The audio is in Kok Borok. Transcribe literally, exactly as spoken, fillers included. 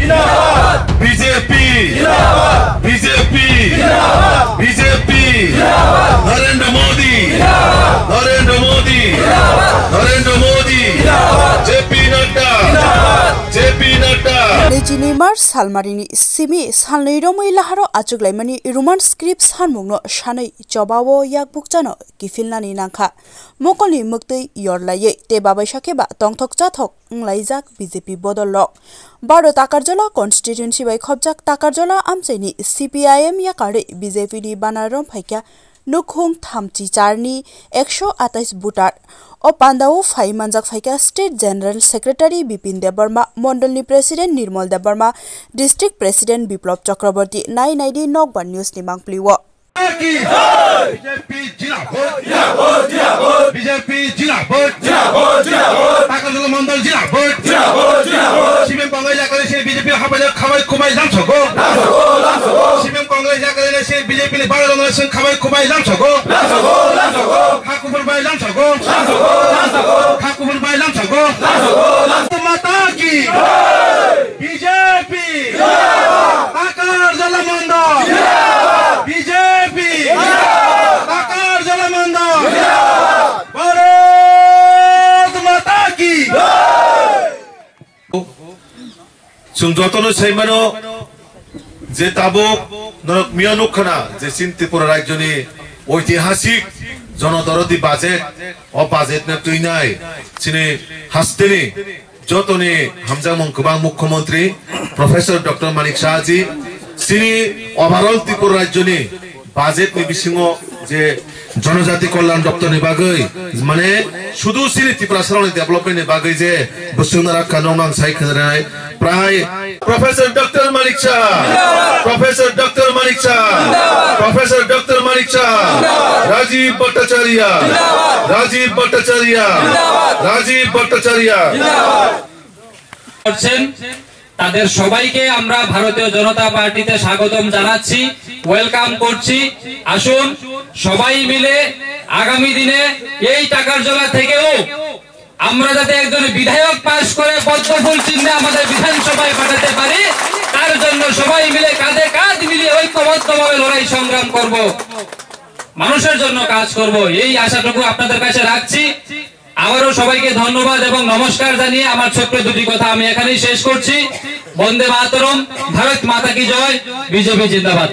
B J P! B J P! B J P! Narendra Modi! Narendra Modi! Narendra Modi! J P Nadda! J P Nadda! Nijini March salmarini simi salnwi romwi laharo achuglaimani Roman script sanmungno sanwi chobao yakbukchano kiphilnani nangkha. Mokolni mwktwi yorlaiwi tei babaisa khe ba tongthok chathok wnglaijak B J P bodol rok. Baro Takarjala constituency bai khopjak Takarjala amchaini C P I M yakarwi B J P ni banner rom phaikha nukhung thamchi charni ekso atais voter. O pandao phai manjak phaikha State General Secretary Bipin Debbarma, Mondolni President Nirmal Debbarma, District President Biplop Chakraborty. Nai naidi Nokbar News ni mangpli o. Ki! B J P jindabad! B J P jindabad! Takarjala Mondol jindabad! C P M Congress yakarwi se B J P habai khabai khubai lamsogo! C P M Congress yakarwi se B J P ni bagwi rok se khabai khubai lamsogo! Hakufur bai lamsogo! Hakufur bai lamsogo! Mata ki! B J P! Takarjala Mondol! B J P! Takarjala Mondol! Bharat Mata ki! Chwng jotono sai mano je tabuk norok miya nukkhana je chini Tripura rajyoni oitihasik jonodorodi budget, o budget no twinai chini hasteni jotoni hamjakmung kwbang Mukhyamantri Professor Doctor Manik Saha ji, chini overall Tripura rajyoni budget ni bisingo je Jonojati Kalyan Doptor ni bagwi, mane, sudu chini Tripura saroni development ni bagwi je bwswk narakha nokno ang sai khwnarinai, prai Professor Doctor Manik Saha, Professor Doctor Manik Saha, Professor Doctor Manik Saha, Rajiv Bhattacharya, Rajiv Bhattacharya, Rajiv Bhattacharya. করছেন, তাদের সবাইকে আমরা ভারতীয় জনতা পার্টিতে স্বাগতম জানাচ্ছি, ওয়েলকাম করছি। আসুন, সবাই মিলে আগামী দিনে এই টাকারজলা থেকেও আমরা যাতে একজন বিধায়ক পাস করে পদ্মফুল চিহ্নে আমাদের বিধানসভায় পাঠাতে পারি, তার জন্য সবাই মিলে কাঁধে কাঁধ মিলিয়ে ঐক্যবদ্ধভাবে লড়াই সংগ্রাম করব, মানুষের জন্য কাজ করব, এই আশাটুকু আপনাদের কাছে রাখছি। আবারও সবাইকে ধন্যবাদ এবং নমস্কার জানিয়ে আমার ছোট্ট দুটি কথা আমি এখানেই শেষ করছি। বন্দে মাতরম, ভারত মাতা কি জয়, বিজেপি জিন্দাবাদ।